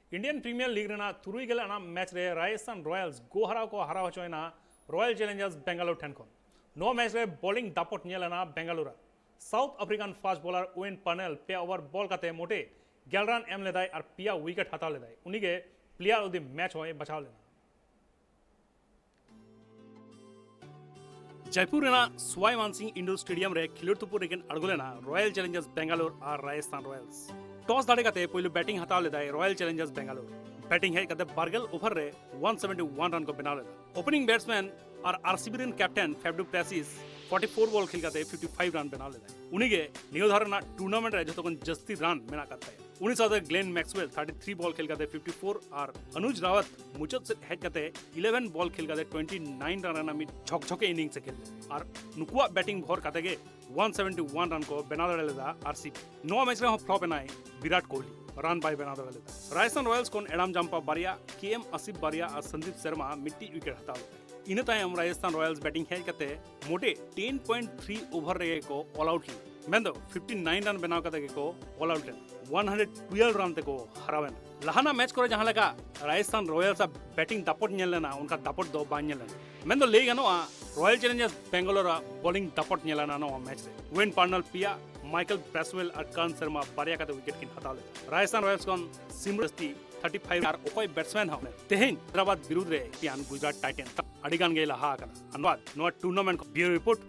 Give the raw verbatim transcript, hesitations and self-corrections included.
Indian Premier League ᱨᱮᱱᱟᱜ ᱛᱩᱨᱩᱭ ᱜᱮᱞ ᱟᱱᱟᱜ ᱢᱮᱪ ᱨᱮ ᱨᱟᱡᱚᱥᱛᱷᱟᱱ ᱨᱚᱭᱟᱞᱥ ᱜᱳᱦᱟᱨᱟᱣ ᱠᱚ ᱦᱟᱨᱟᱣ ᱦᱚᱪᱚᱭᱮᱱᱟ ᱨᱚᱭᱟᱞ ᱪᱮᱞᱮᱧᱡᱟᱨᱥ ᱵᱮᱝᱜᱟᱞᱳᱨ ᱴᱷᱮᱱ ᱠᱷᱚᱱ᱾ ᱱᱚᱣᱟ ᱢᱮᱪ ᱨᱮ ᱵᱚᱞᱤᱝ ᱫᱟᱯᱚᱴ ᱧᱮᱞ ᱮᱱᱟ ᱵᱮᱝᱜᱟᱞᱳᱨ ᱟᱜ᱾ ᱥᱟᱣᱩᱛᱷ ᱟᱯᱷᱨᱤᱠᱟᱱ ᱯᱷᱟᱥᱴ ᱵᱚᱞᱟᱨ ᱳᱭᱮᱱ ᱯᱟᱨᱱᱮᱞ ᱯᱮ ᱳᱵᱷᱟᱨ ᱵᱚᱞ ᱠᱟᱛᱮ ᱢᱚᱴᱮ ᱜᱮᱞ ᱨᱟᱱ ᱮᱢ ᱞᱮᱫᱟᱭ ᱟᱨ ᱯᱮᱭᱟ ᱩᱭᱠᱮᱴ ᱦᱟᱛᱟᱣ ᱞᱮᱫᱟᱭ᱾ ᱩᱱᱤᱜᱮ ᱯᱞᱮᱭᱟᱨ ᱚᱯᱷ ᱫᱤ ᱢᱮᱪ ᱦᱚᱸᱭ ᱵᱟᱪᱷᱟᱣ ᱞᱮᱱᱟ᱾ ᱡᱚᱭᱯᱩᱨ ᱨᱮᱱᱟᱜ ᱥᱣᱟᱭ ᱢᱟᱱᱥᱤᱝ ᱤᱱᱰᱳᱨ ᱥᱴᱮᱰᱤᱭᱟᱢ ᱨᱮ ᱠᱷᱮᱞᱳᱰ ᱛᱩᱯᱩᱫ ᱨᱮᱠᱤᱱ ᱟᱬᱜᱚ ᱞᱮᱱᱟ ᱨᱚᱭᱟᱞ ᱪᱮᱞᱮᱧᱡᱟᱨᱥ ᱵᱮᱝᱜᱟᱞᱳᱨ ᱟᱨ ᱨᱟᱡᱚᱥᱛᱷᱟᱱ ᱨᱚᱭᱟᱞᱥ᱾ ᱴᱚᱥ ᱫᱟᱲᱮ ᱠᱟᱛᱮ ᱯᱳᱭᱞᱳ ᱵᱮᱴᱤᱝ ᱦᱟᱛᱟᱣ ᱞᱮᱫᱟᱭ ᱨᱚᱭᱟᱞ ᱪᱮᱞᱮᱧᱡᱟᱨᱥ ᱵᱮᱝᱜᱟᱞᱳᱨ᱾ ᱵᱮᱴᱤᱝ ᱦᱮᱡ ᱠᱟᱛᱮ ᱵᱟᱨᱜᱮᱞ ᱳᱵᱷᱟᱨ ᱨᱮ ᱚᱣᱟᱱ ᱥᱮᱵᱷᱮᱱᱴᱤ ᱣᱟᱱ ᱨᱟᱱ ᱠᱚ ᱵᱮᱱᱟᱣ ᱞᱮᱫᱟ᱾ ᱳᱯᱮᱱᱤᱝ ᱵᱮᱴᱥᱢᱮᱱ ᱟᱨ ᱟᱨᱥᱤᱵᱤ ᱨᱮᱱ ᱠᱮᱯᱴᱮᱱ ᱯᱷᱮᱵ ᱰᱩ ᱯᱞᱮᱥᱤᱥ ᱯᱷᱚᱨᱴᱤ ᱯᱷᱳᱨ ᱵᱚᱞ ᱠᱷᱮᱞ ᱠᱟᱛᱮ ᱯᱷᱤᱯᱴᱤ ᱯᱷᱟᱭᱤᱵᱷ ᱨᱟᱱ ᱵᱮᱱᱟᱣ ᱞᱮᱫᱟᱭ᱾ ᱩᱱᱤᱜᱮ ᱱᱤᱭᱟᱹ ᱫᱷᱟᱣ ᱨᱮᱱᱟᱜ ᱴᱩᱨᱱᱟᱢᱮᱱᱴ ᱨᱮ ᱡᱷᱚᱛᱚ ᱠᱷᱚᱱ ᱡᱟᱹᱥᱛᱤ ᱨᱟᱱ ᱢᱮᱱᱟᱜ ᱟᱠᱟᱫ ᱛᱟᱭᱟ᱾ ᱩᱱᱤ ᱥᱟᱶᱛᱮ ᱜᱞᱮᱱ ᱢᱮᱠᱥᱣᱮᱞ ᱛᱷᱟᱨᱴᱤ ᱛᱷᱨᱤ ᱵᱚᱞ ᱠᱷᱮᱞ ᱠᱟᱛᱮ ᱯᱷᱤᱯᱴᱤ ᱯᱷᱳᱨ ᱟᱨ ᱚᱱᱩᱡᱽ ᱨᱟᱣᱟᱛ ᱢᱩᱪᱟᱹᱫ ᱥᱮᱫ ᱦᱮᱡ ᱠᱟᱛᱮ ᱤᱞᱮᱵᱷᱮᱱ ᱵᱚᱞ ᱠᱷᱮᱞ ᱠᱟᱛᱮ ᱴᱩᱭᱮᱱᱴᱤ ᱱᱟᱭᱤᱱ ᱨᱟᱱ ᱨᱮᱱᱟᱜ ᱢᱤᱫ ᱡᱷᱚᱠᱡᱷᱚᱠᱮ ᱤᱱᱤᱝᱥ ᱮ ᱠᱷᱮᱞ ᱞᱮᱫᱟ ᱟᱨ ᱱᱩᱠᱩᱣᱟᱜ ᱵᱮᱴᱤᱝ ᱵᱷᱚᱨ ᱠᱟᱛᱮ ᱜᱮ ᱚᱣᱟᱱ ᱥᱮᱵᱷᱮᱱᱴᱤ ᱣᱟᱱ ᱨᱟᱱ ᱠᱚ ᱵᱮᱱᱟᱣ ᱫᱟᱲᱮ ᱞᱮᱫᱟ ᱟᱨᱥᱤᱵᱤ᱾ ᱱᱚᱣᱟ ᱢᱮᱪ ᱨᱮᱦᱚᱸ ᱯᱷᱞᱚᱯ ᱮᱱᱟᱭ ᱵᱤᱨᱟᱴ ᱠᱳᱦᱞᱤ, ᱨᱟᱱ ᱵᱟᱭ ᱵᱮᱱᱟᱣ ᱫᱟᱲᱮ ᱞᱮᱫᱟ᱾ ᱨᱟᱡᱚᱥᱛᱷᱟᱱ ᱨᱚᱭᱟᱞᱥ ᱠᱷᱚᱱ ᱮᱰᱟᱢ ᱡᱟᱢᱯᱟ ᱵᱟᱨᱭᱟ, ᱠᱮ ᱮᱢ ᱟᱥᱤᱯ ᱵᱟᱨᱭᱟ ᱟᱨ ᱥᱚᱱᱫᱤᱯ ᱥᱮᱨᱢᱟ ᱢᱤᱫᱴᱤᱡ ᱩᱭᱠᱮᱴ ᱦᱟᱛᱟᱣ ᱞᱮᱫᱟ᱾ ᱤᱱᱟᱹ ᱛᱟᱭᱚᱢ ᱨᱟᱡᱚᱥᱛᱷᱟᱱ ᱨᱚᱭᱟᱞᱥ ᱵᱮᱴᱤᱝ ᱦᱮᱡ ᱠᱟᱛᱮ ᱢᱚᱴᱮ ᱴᱮᱱ ᱯᱚᱭᱮᱱᱴ ᱛᱷᱨᱤ ᱳᱵᱷᱟᱨ ᱨᱮᱜᱮ ᱠᱚ ᱚᱞ ᱟᱣᱩᱴ ᱞᱮᱱᱟ, ᱢᱮᱱᱫᱚ ᱯᱷᱤᱯᱴᱤ ᱱᱟᱭᱤᱱ ᱨᱟᱱ ᱵᱮᱱᱟᱣ ᱠᱟᱛᱮ ᱜᱮᱠᱚ ᱚᱞ ᱟᱣᱩᱴ ᱞᱮᱱᱟ᱾ ᱚᱣᱟᱱ ᱦᱟᱱᱰᱨᱮᱰ ᱴᱩᱭᱮᱞᱵᱷ ᱨᱟᱱ ᱛᱮᱠᱚ ᱦᱟᱨᱟᱣ ᱮᱱᱟ᱾ ᱞᱟᱦᱟᱱᱟᱜ ᱢᱮᱪ ᱠᱚᱨᱮ ᱡᱟᱦᱟᱸ ᱞᱮᱠᱟ ᱨᱟᱡᱚᱥᱛᱷᱟᱱ ᱨᱚᱭᱟᱞᱥ ᱟᱜ ᱵᱮᱴᱤᱝ ᱫᱟᱯᱚᱴ ᱧᱮᱞ ᱞᱮᱱᱟ, ᱚᱱᱠᱟ ᱫᱟᱯᱚᱴ ᱫᱚ ᱵᱟᱝ ᱧᱮᱞ ᱞᱮᱱᱟ᱾ ᱢᱮᱱᱫᱚ ᱞᱟᱹᱭ ᱜᱟᱱᱚᱜᱼᱟ, ᱨᱚᱭᱟᱞ ᱪᱮᱞᱮᱧᱡᱟᱨᱥ ᱵᱮᱝᱜᱟᱞᱳᱨ ᱟᱜ ᱵᱚᱞᱤᱝ ᱫᱟᱯᱚᱴ ᱧᱮᱞ ᱞᱮᱱᱟ ᱱᱚᱣᱟ ᱢᱮᱪ ᱨᱮ᱾ ᱳᱭᱮᱱ ᱯᱟᱨᱱᱟᱞ ᱯᱮᱭᱟ, ᱢᱟᱭᱠᱮᱞ ᱵᱨᱮᱥᱣᱮᱞ ᱟᱨ ᱠᱟᱨᱱ ᱥᱟᱨᱢᱟ ᱵᱟᱨᱭᱟ ᱠᱟᱛᱮ ᱩᱭᱠᱮᱴ ᱠᱤᱱ ᱦᱟᱛᱟᱣ ᱞᱮᱫᱟ᱾ ᱨᱟᱡᱚᱥᱛᱷᱟᱱ ᱨᱚᱭᱟᱞᱥ ᱠᱷᱚᱱ ᱥᱤᱢᱨᱚᱱ ᱡᱟᱹᱥᱛᱤ ᱛᱷᱟᱨᱴᱤ ᱯᱷᱟᱭᱤᱵᱷ ᱟᱨ ᱚᱠᱚᱭ ᱵᱮᱴᱥᱢᱮᱱ ᱦᱚᱸ ᱛᱮᱦᱮᱧ ᱦᱟᱭᱫᱨᱟᱵᱟᱫ ᱵᱤᱨᱩᱫᱷ ᱨᱮ ᱪᱟᱢᱯᱤᱭᱟᱱ ᱜᱩᱡᱽᱨᱟᱴ ᱴᱟᱭᱴᱮᱱᱥ ᱟᱹᱰᱤ ᱜᱟᱱ ᱜᱮᱭ ᱞᱟᱦᱟ ᱟᱠᱟᱱᱟ᱾ ᱟᱨ ᱱᱚᱣᱟ, ᱱᱚᱣᱟ ᱴᱩᱨᱱᱟᱢᱮᱱᱴ ᱠᱷᱚᱱ ᱵᱤᱭᱩᱨᱳ ᱨᱤᱯᱳᱨᱴ,